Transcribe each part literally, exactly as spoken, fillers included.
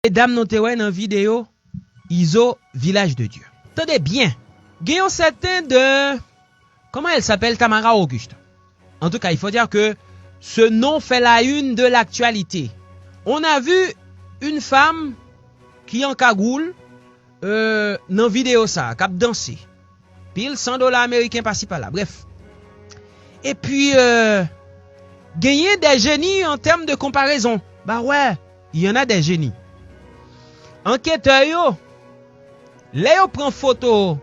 medam nou te wè nan videyo Izo Village de Dieu. Tande byen, gen yon sèten de, comment elle s'appelle, Tamara Auguste. En tout cas, il faut dire que ce nom fait la une de l'actualité. On a vu une femme ki an kagoul, euh, nan videyo sa, k ap danse. Pil san dola ameriken pasi pala. Bref. Epi, euh, genyen des génies en termes de comparaison. Bah ouais, il y en a des génies. Anketè yo, lè yo pran foto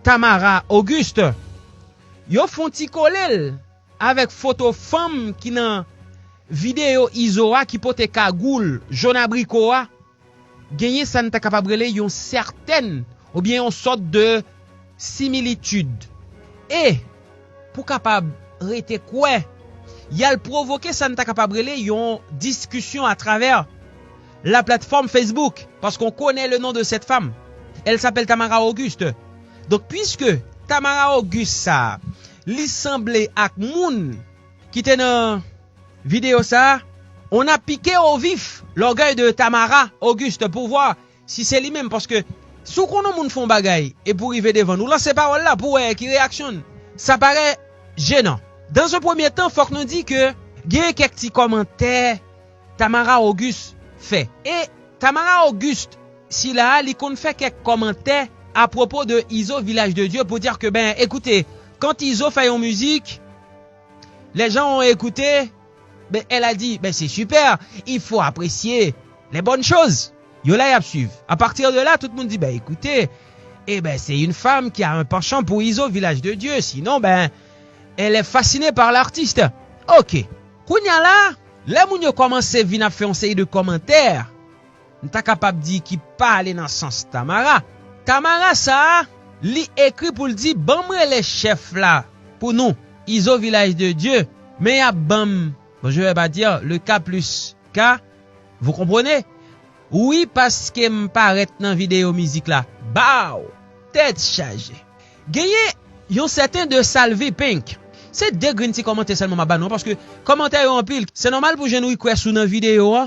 Tamara Auguste, yo fè yon ti kole l avèk foto fanm ki nan videyo Izo a ki pote kagoul jòn abriko a. Genyen sa n ta kapab rele yon sètèn oubyen yon sòt de similitid. E pou kapab rete kwè, y al pwovoke sa n ta kapab rele yon diskisyon atravè la plateforme Facebook, parce qu'on connaît le nom de cette femme. Elle s'appelle Tamara Auguste. Donk, puiske Tamara Auguste sa, li sanble ak moun ki te nan videyo sa, on a piqué au vif l'orgueil de Tamara Auguste pour voir si se li menm, paske si w konn yon moun fè yon bagay e pou rive devan n, ou lanse pawòl la pou wè ki reyaksyon n. Sa parè jenan. Dans un premier temps, fòk nou di ke gen kèk ti kòmantè Tamara Auguste fè. E Tamara Auguste, sila a, li konn fè kèk kòmantè apwopo de Izo Village de Dieu pour dire que, ben, écoutez, quand Izo fait une musique, les gens ont écouté, ben, elle a dit, ben, c'est super, il faut apprécier les bonnes choses. Yo la, y ap suiv. À partir de là, tout moun di, ben, écoutez, eh ben, c'est une femme qui a un penchant pour Izo Village de Dieu. Sinon, ben, elle est fascinée par l'artiste. Ok. Kounye a la, lè moun yo kòmanse vin ap fè yon seri de kòmantè, m ta kapab di ki pa ale nan sans Tamara. Tamara sa a, li ekri pou l di, ban m rele chèf la pou nou, Izo Village de Dieu, men y ap ban m, bon, je vais pas dire le K plus K, vous comprenez? Wi, paske m parèt nan videyo mizik la. Baw! Tèt chaje. Genyen yon sèten de Salvi Pink. Se de grenn ti kòmantè sèlman m ap ba nou an, paske kòmantè yo anpil. Se nòmal pou jwenn request ou nan videyo a,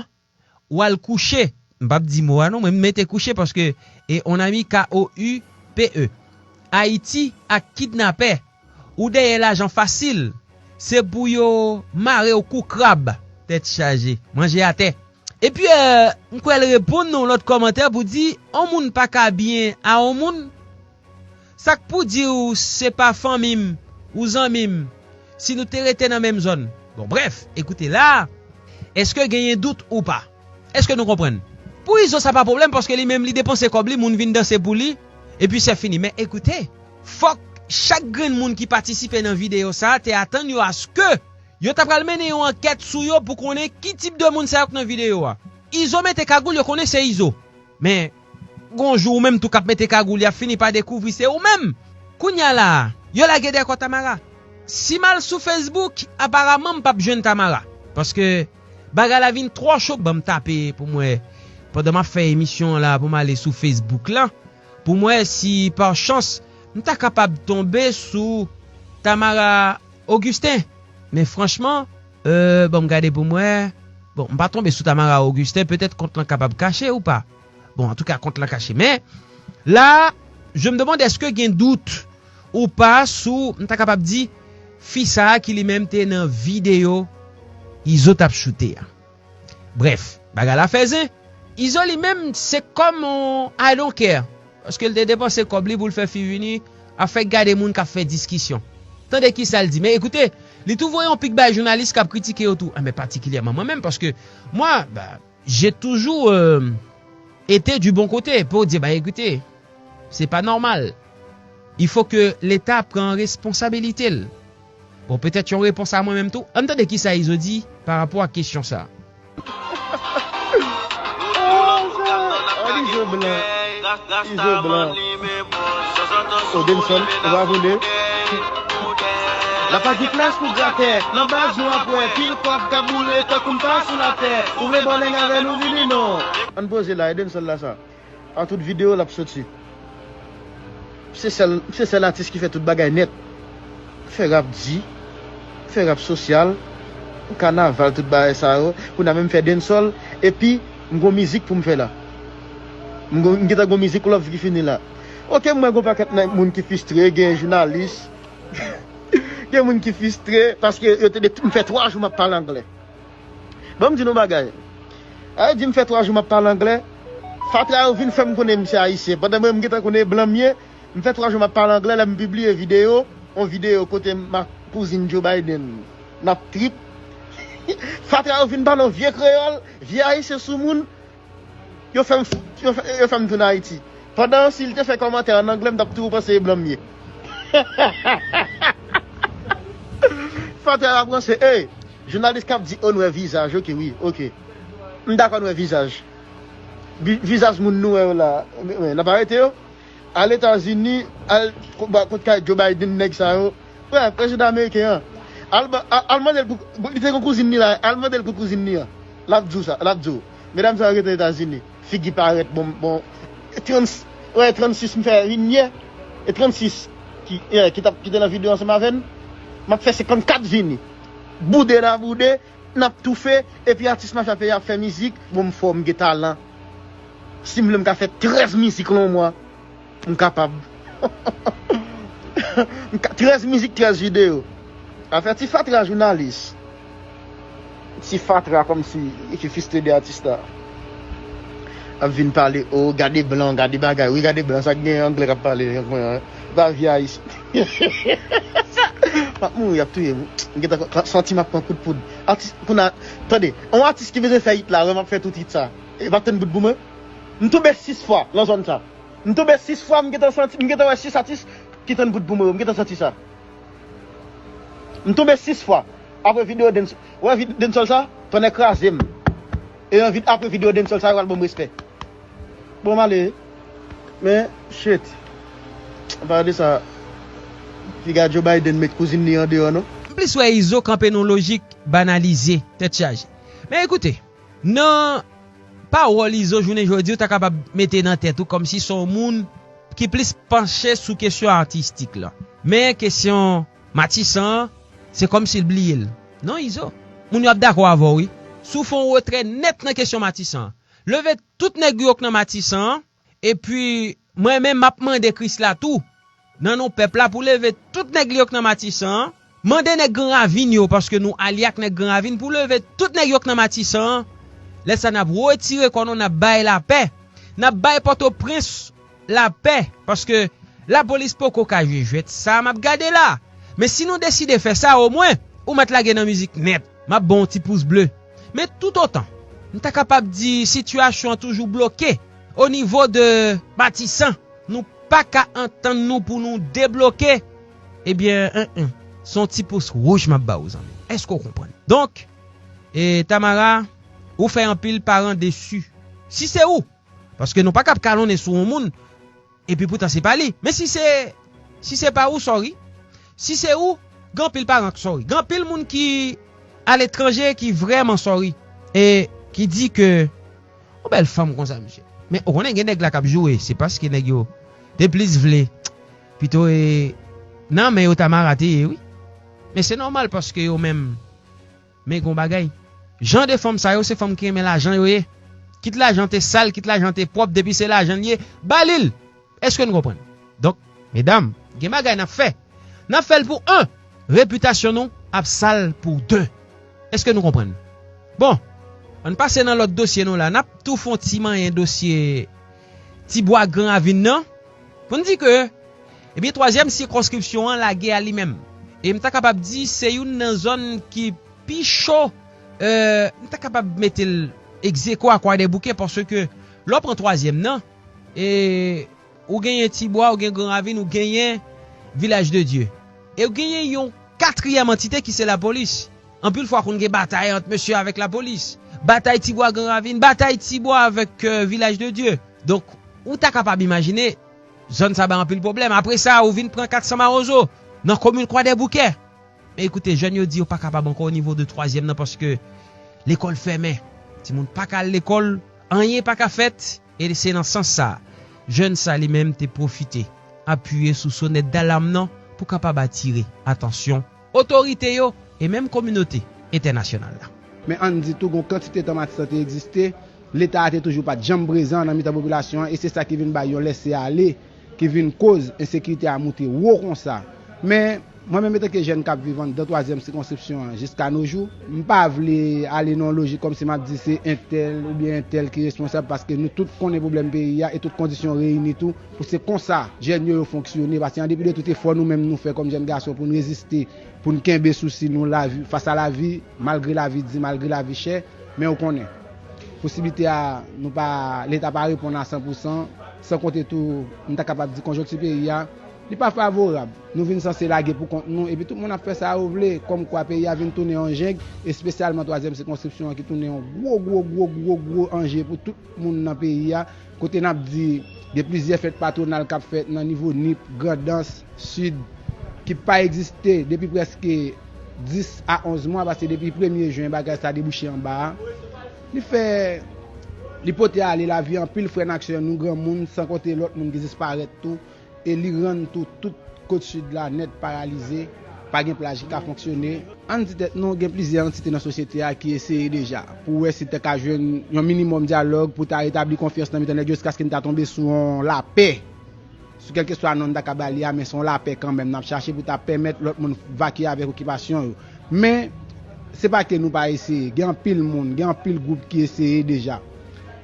w al kouche. M p ap di mo a non, mwen m mete kouche paske e on ami K O U P E. Ayiti ak kidnapè. Ou dèyè lajan fasil. Se pou yo mare w kou krab. Tèt chaje. Manje atè. Epi, euh, m kwè l reponn nan yon lòt kòmantè pou di, on moun pa ka byen a on moun. Sa k pou di w se pa fanmi m ou zanmi m si nou te rete nan menm zòn? Bon, brèf, ekoute la, èske genyen dout ou pa? Èske nou konprann? Pou Izo sa pa pwoblèm, paske li menm li depanse kòb li, moun vin danse pou li, epi se fini. Men ekoute, fòk chak grenn moun ki patisipe nan videyo sa a te atann yo aske yo ta pral mennen yon ankèt sou yo pou konnen ki tip de moun sa yo k nan videyo a. Izo mete kagoul, yo konnen se Izo. Men, gon jou ou menm tou k ap mete kagoul, y ap fini pa dekouvri se ou menm. Kounye a la a, yo lage dèkò Tamara. Si m al sou Facebook, aparaman m p ap jwenn Tamara. Paske bagay la vin twò cho, ban m tape pou m wè, pandan m ap fè emisyon an la, pou m ale sou Facebook lan, pou m wè si pa chans m ta kapab tonbe sou Tamara Augustin. Men franchman, euh, ban m gade pou m wè. Bon, m pa tonbe sou Tamara Augustin, petèt kont lan kapab kache ou pa. Bon, antouka, kont lan kache. Men, la, je me demande èske gen dout ou pa sou, m ta kapab di, fi sa a ki li menm te nan videyo Izo t ap choute a. Brèf, bagay la fè zen. Izo li menm, se kòm on I don't care. Paske l te depanse kòb li pou l fè fi vini, ap fè gade moun k ap fè diskisyon. Tande kisa l di. Men ekoute, li tou voye yon pik bay jounalis k ap kritike yo tou. Anben patikilyèman mwen menm, paske mwa, ba, j'ai toujours, euh, été du bon côté pou di, ba, écoutez, c'est pas normal. Il faut que Leta pran responsabilité l. Bon, petèt yon repons a mwen menm tou. Ann tande kisa Izo di pa rapò ak kesyon sa a. Izo blan. Izo blan. O Denson, ou pa vle. L ap di plas pou gratè. Nan baz nou ap wè pil kòb k ap boule tankou m pa sou latè. Ou vle bò nèg avè nou vini non. Ann poze la, e Denson la sa. A tout videyo l ap soti. Se sèl, se sèl atis ki fè tout bagay nèt. Fè rap di, fè rap sosyal, kanaval, tout bagay sa yo. Kounye a menm fè dancehall, epi M gon mizik pou m fè la. M gon- m gentan gon mizik love ki fini la. Oke, m wè gon pakèt nèg moun ki fistre, gen jounalis. Gen moun ki fistre paske yo te de m fè twa jou m ap pale anglè. Bon, m di nou bagay. A di m fè twa jou m ap pale anglè. Fatra yo vin fè m konnen m se ayisyen. Pandan mwen m gentan konnen blan m ye, m fè twa jou m ap pale anglè, lè m pibliye videyo, yon videyo kote m ak kouzin Joe Biden n ap trip. Fatra yo vin pale yon vye kreyòl, vye ayisyen sou moun. Yo fè m, yo fè, yo fè m tounen Ayiti. Pandan si l te fè kòmantè an anglè, m t ap toujou panse e blan m ye. Fatra yo ap ranse, ey, jounalis k ap di, o, n wè vizaj, oke, wi, oke. M dakò n wè vizaj. Vi- vizaj moun nou wè yo la, n ap arete yo. Al Etazini, al ko- ba- kot kay Joe Biden, nèg sa yo. Wè, prezidan ameriken an. Al, ba- al, al mande l pou, li te gon kouzin li la, al mande l pou kouzin li an. L ap di w sa, l ap di w. Medam sa yo rete Etazini. Figi parèt, bon, bon. Trant, wè, trannsis m fè vin yè. E trannsis ki, yè, ki, t ap- ki te nan videyo ansanm avè n. M ap fè senkannkat vini. Boude n a boude, n ap toufe, epi atis mache ap fè, ap fè mizik. Bon, m fò, m gen talan. Si m vle, m ka fè trèz mizik lan yon mwa. M kapab. M ka- trèz mizik, trèz videyo. Afè ti fatra jounalis. Ti fatra kòmsi ki fistre de atis la. Ap vin pale, o, gade blan, gade bagay. Wi, gade blan, sa k gen anglè k ap pale, pa vye ayisyen. M ap mouri, y ap touye m. M gentan santi m ap pran kout poud. Atis, kounye a, tande, yon atis ki bezwen fè hit la, wè m ap fè tout hit sa. E pa tann bout pou mwen. M tonbe sis fwa nan zòn sa. M tonbe sis fwa, m gentan santi, m gentan wè sis atis ki tann bout pou mwen yo. M gentan santi sa. M tonbe sis fwa. Apre videyo dance, wè vid- dancehall sa, tonnè kraze m. E yon vid- apre videyo dancehall sa, yo pral ban m respè. Bon, m ale. Men, shit. Anpale de sa, piga Joe Biden met kouzin li andeyò, non? M plis wè Izo kanpe nan lojik banalize, tèt chaje. Men ekoute, nan pawòl Izo jounen jodi, ou ta kapab mete nan tèt ou kòmsi se yon moun ki plis panche sou kesyon atistik lan. Men kesyon Matisan an, se kòmsi l bliye l. Non, Izo. Moun yo ap dakò avè w, wi. Si w fè yon retrè nèt nan kesyon Matisan an, leve tout nèg yo k nan Matisan an, epi mwen menm m ap mande Krisla tou, nan non pèp la, pou leve tout nèg li yo k nan Matisan an, mande nèg Gran Ravin yo, paske nou alye ak nèg Gran Ravin, pou leve tout nèg yo k nan Matisan an. Lè sa n ap retire kò nou, n ap bay lapè, n ap bay Pòtoprens lapè, paske lapolis poko ka jwe jwèt sa m ap gade la. Men si nou deside fè sa, omwen, ou mèt lage nan mizik nèt. M ap ba w yon ti pous ble. Men toutotan, m ta kapab di sitiyasyon an toujou bloke o nivo de Matisan. Nou pa ka antann nou pou nou debloke. Ebyen, en, en, se yon ti pous wouj m ap ba w, zanmi. Èske w konprann? Donk, e, Tamara, ou fè anpil paran desi. Si se ou, paske nou pa ka ap kalonnen sou yon moun, epi poutan se pa li. Men si se, si se pa ou, sorry. Si se ou, gen anpil paran k sorry. Gen anpil moun ki aletranje ki vrèman sorry. E ki di ke, yon bèl fanm konsa, misye. Men ou konnen gen nèg la k ap joure, se paske nèg yo te plis vle pito e nan men yo Tamara te ye, wi. Men se nòmal paske yo menm, men gon bagay. Jan de fanm sa yo, se fanm ki renmen lajan yo ye. Kit lajan te sal, kit lajan te pwòp, depi se lajan l ye, ba li l. Èske n konprann? Donk, medam, gen bagay n ap fè. N ap fè l pou en, repitasyon nou ap sal pou de. Èske nou konprann? Bon, ann pase nan lòt dosye nou la. N ap tou fè yon ti manyen dosye Tibwa Gran Ravin nan. Pou n di ke, ebyen, twazyèm sikonskripsyon an lage a li menm. E m ta kapab di se youn nan zòn ki pi cho, e, m ta kapab mete l egzewo a Kwadèboukè, paske lè w pran twazyèm nan, e, ou genyen Tibwa, ou gen Gran Ravin, ou genyen Vilaj de Dye. E ou genyen yon katriyèm antite ki se lapolis. Anpil fwa konn gen batay ant mesye avèk lapolis. Batay Tibwa Gran Ravin, batay Tibwa avèk, e, Vilaj de Dye. Donk, ou ta kapab imajine, zòn sa bay anpil pwoblèm. Apre sa, ou vin pran kat san Mawozo, nan komin Kwadèboukè. Men ekoute, jèn yo di yo pa kapab ankò o nivo de twazyèm nan, paske lekòl fèmen. Timoun pa ka al lekòl, anyen pa ka fèt. E se nan sans sa, jèn sa li menm te pwofite apiye sou sonèt dalam nan pou kapab atire atansyon otorite yo e menm kominote entènasyonal la. Men ann di tou, gon kantite tan Matisan te egziste, Leta a te toujou pa t janm prezan nan mitan popilasyon an, e se sa ki vin bay yon lese ale, ki vin koz ensekirite a moute wo konsa. Men, mwen menm, antanke jèn k ap viv anndan twazyèm sikonskripsyon an jiska no jou, m pa vle ale nan yon lojik kòmsi m ap di se entèl oubyen entèl ki responsab, paske nou tout konnen pwoblèm peyi a e tout kondisyon reyini tou pou se konsa jèn yo, yo fonksyone. Paske an depi de tout efò nou menm nou fè kòm jèn gason pou n reziste, pou n kenbe sousi nou lavi, fas a lavi, malgre lavi di, malgre lavi chè, men ou konnen, posiblite a, nou pa, Leta pa reponn a san pou san, san konte tou, m ta kapab di konjonkti peyi a, li pa favorab. Nou vin sanse lage pou kont nou, epi tout moun ap fè sa yo vle, kòmkwa peyi a vin tounen yon jeng, espesyalman twazyèm sikonskripsyon an ki tounen yon gwo, gwo, gwo, gwo, gwo anje pou tout moun nan peyi a, kote n ap di gen plizyè fèt patwonal k ap fèt nan nivo Nip, Grandans, Sid, ki pa egziste depi prèske dis a onz mwa, paske depi premye jen bagay sa debouche anba a. Li fè, li pote ale lavi anpil frè n ak sè nou granmoun, san konte lòt moun ki disparèt tou, e li rann tou tout kot Sid la nèt paralize, pa gen plaj ki ka fonksyone. Ann di tèt nou, gen plizyè antite nan sosyete a ki eseye deja pou wè si te ka jwenn yon minimòm dyalòg pou ta retabli konfyans nan mitan nèg yo, jiskaske n ta tonbe sou yon lapè. Sou kèlkeswa non n ta ka ba li a, men se yon lapè kanmenm n ap chache pou ta pèmèt lòt moun vakye avèk okipasyon yo. Men, se pa ke nou pa eseye. Gen anpil moun, gen anpil gwoup ki eseye deja.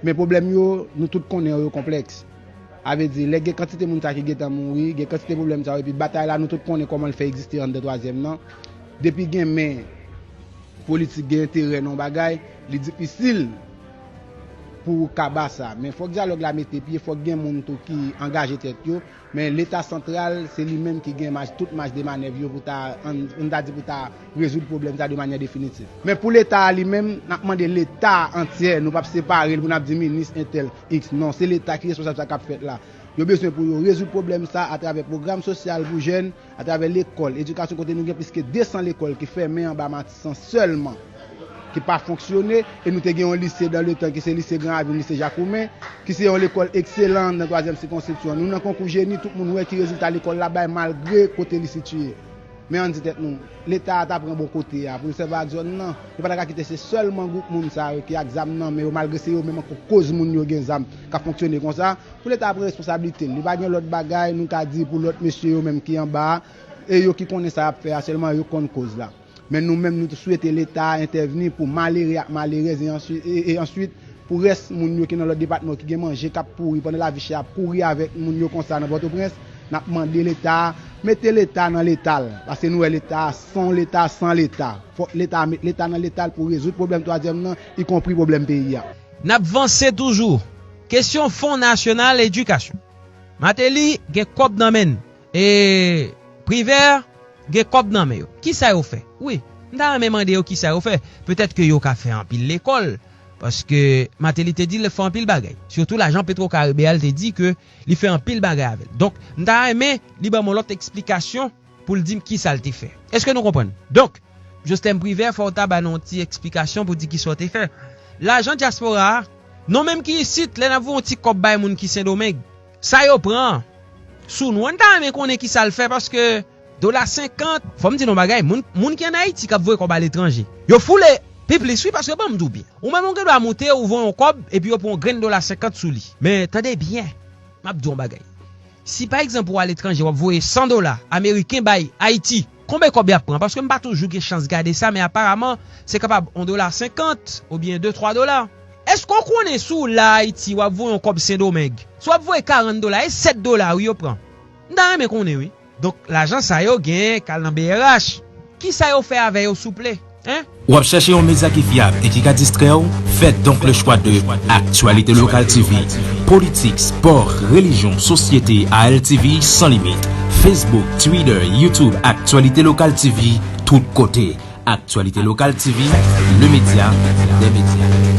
Men pwoblèm yo, nou tout konnen yo konplèks. A vle di, lè gen kantite moun sa ki gentan mouri, gen kantite pwoblèm sa yo, epi batay la, nou tout konnen kòman l fè egziste anndan twazyèm nan. Depi gen men politik, gen enterè nan yon bagay, li difisil pou w kaba sa. Men fòk dyalòg la mete pye, fòk gen moun tou ki angaje tèt yo. Men Leta santral, se li menm ki gen maj, tout maj de manèv yo pou ta, ann, ann ta di pou ta rezoud pwoblèm sa de manyè definitif. Men pou Leta a li menm, n ap mande Leta a antyè, nou p ap separe l pou n ap di minis entèl, iks. Non, se Leta ki responsab sa k ap fèt la. Yo bezwen pou yo rezoud pwoblèm sa atravè pwogram sosyal pou jèn, atravè lekòl, edikasyon kote nou gen plis ke de san lekòl ki fèmen anba Matisan sèlman, ki pa fonksyone, e nou te gen yon lise dan letan ki se lise Gran Ravin, lise Jakoumen, ki se yon lekòl ekselan nan twazyèm sikonskripsyon. Nou nan konkou jeni, tout moun wè ki rezilta lekòl la bay malgre kote li sitiye. Men ann di tèt nou, Leta a ta pran bon kote a pou l sèvi ak zòn nan. Yo pa ta ka kite se sèlman gwoup moun sa yo ki ak zam nan men yo, malgre se yo menm ankò koz moun yo gen zam k ap fonksyone konsa. Pou Leta a pran responsablite l. Li pa gen lòt bagay nou ka di pou lòt mesye yo menm ki anba a, e yo ki konnen sa y ap fè a sèlman, yo konn koz la. Men nou menm, nou swete Leta a entèvni pou malere ak malerèz e answi-, e, e answit pou rès moun yo ki nan lòt depatman yo ki gen manje k ap pouri pandan lavi chè ap kouri avèk moun yo konsa nan Pòtoprens, n ap mande Leta a mete Leta nan Leta l, paske nou wè Leta a se yon Leta san Leta. Fòk Leta a met Leta nan Leta l pou rezoud pwoblèm twazyèm nan, ikonpri pwoblèm peyi a. N ap vanse toujou. Kesyon Fon Nasyonal Edikasyon. Martelly gen kòb nan men l. E Privert gen kòb nan men yo. Kisa yo fè? Wi, m ta renmen mande yo kisa yo fè. Petèt ke yo ka fè anpil lekòl. Paske Martelly te di l fè anpil bagay. Sitou lajan Petro Caribe a, l te di ke li fè anpil bagay avè l. Donk, m ta renmen li ban m yon lòt eksplikasyon pou l di m kisa l te fè. Èske nou konprann? Donk, Joslèn Privè, fò w ta ba nou yon ti eksplikasyon pou di kisa w te fè. Lajan dyaspora a, nou menm ki isit, lè n ap voye yon ti kòb bay moun ki Sendomeng, sa yo pran sou nou an, n ta renmen konnen kisa l fè, paske dola senkant, fò m di nou yon bagay, moun, moun ki ann Ayiti k ap voye kòb aletranje, yo foule pi plis wi, paske ban m di w byen. Ou menm ou gen dwa moute, ou voye yon kòb, epi yo pran yon grenn dola senkant sou li. Men, tande byen, m ap di w yon bagay. Si pa egzanp ou aletranje, w ap voye san dola ameriken bay Ayiti, konbyen kòb y ap pran? Paske m pa toujou gen chans gade sa, men aparaman, se kapab yon dola senkant oubyen de, twa dola. Èske w konnen si w la Ayiti, w ap voye yon kòb Sendomeng, si w ap voye karant dola, e sèt dola wi yo pran? M ta renmen konnen wi. Donk, lajan sa yo genyen k al nan B R H. Kisa yo fè avè yo, souple? Hein? W ap chèche yon medya ki fyab e ki ka distrè w? Fè donk le chwa de Actualité Locale T V. Politik, spò, relijyon, sosyete, A L T V san limit. Facebook, Twitter, YouTube, Actualité Locale T V, tout kote. Actualité Locale T V, le média des médias.